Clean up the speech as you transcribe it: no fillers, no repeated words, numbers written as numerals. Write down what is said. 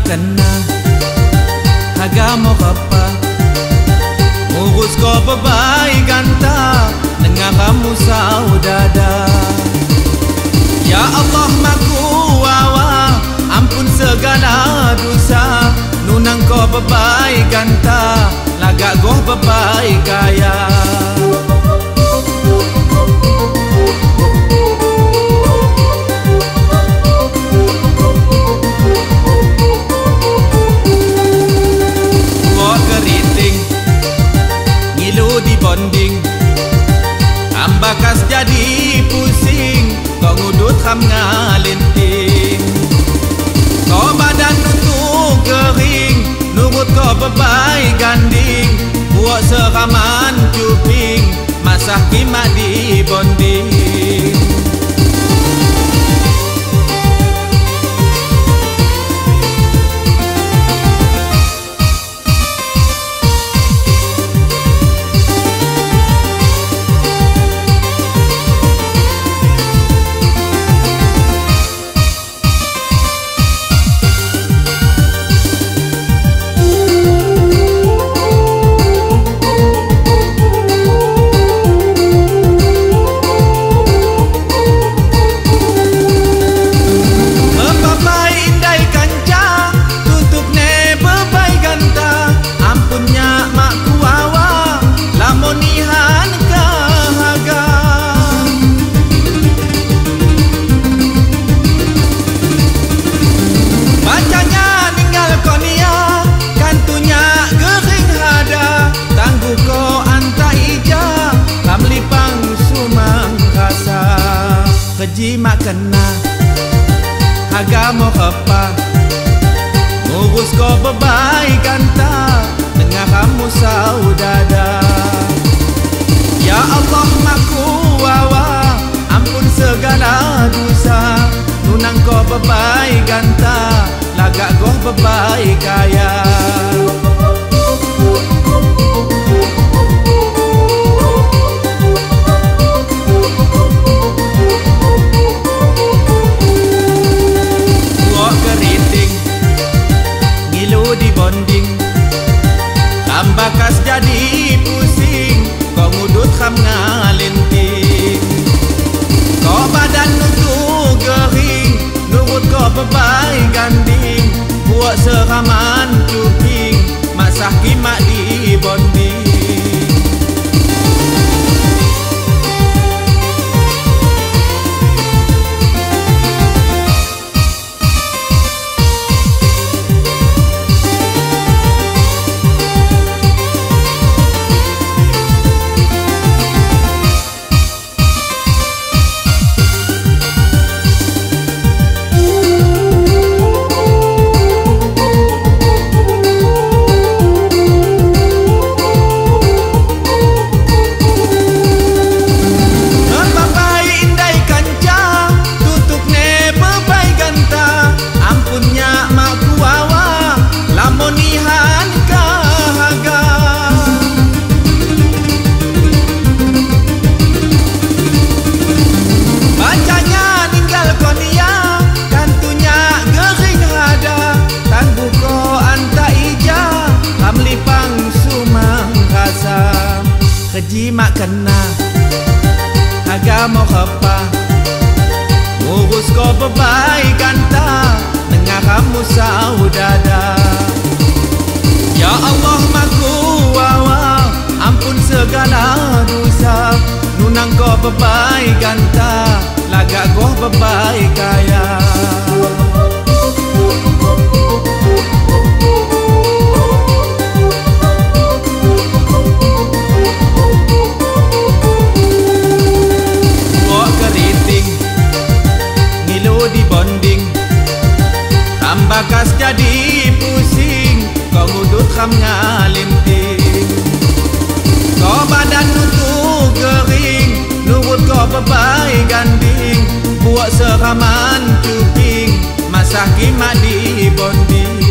Kena agamo apa ngurus ko bebai ganta dengan kamu saudara. Ya Allah maku wawa ampun segala dosa nunang ko bebai ganta lagak goh bebai kaya. Bonding ambakas jadi pusing kau ngudut ham ngalinting kau badan nutu kering nurut kau bebai ganding buat seraman cuping masah kimak di bonding. Keji makena agamo apa ngurus ko bebai ganta dengan kamu saudara. Ya Allah maku wawa ampun segala dosa nunang ko bebai ganta lagak goh bebai kaya. Di bonding ambakas jadi Agamo repa ngurus ko bebaikan ta nengah kamu saudara. Ya Allah makuawa ampun segala dosa. Nunang ko bebaikan ta lagak goh bebai kaya. Buok keriting ngilu di bonding, kham bakas jadi pusing, kau ngudut kham ngalinting. Kau badan nutu kering, nurut kau bebai ganding, buat seraman cuping, masah kimak di bonding.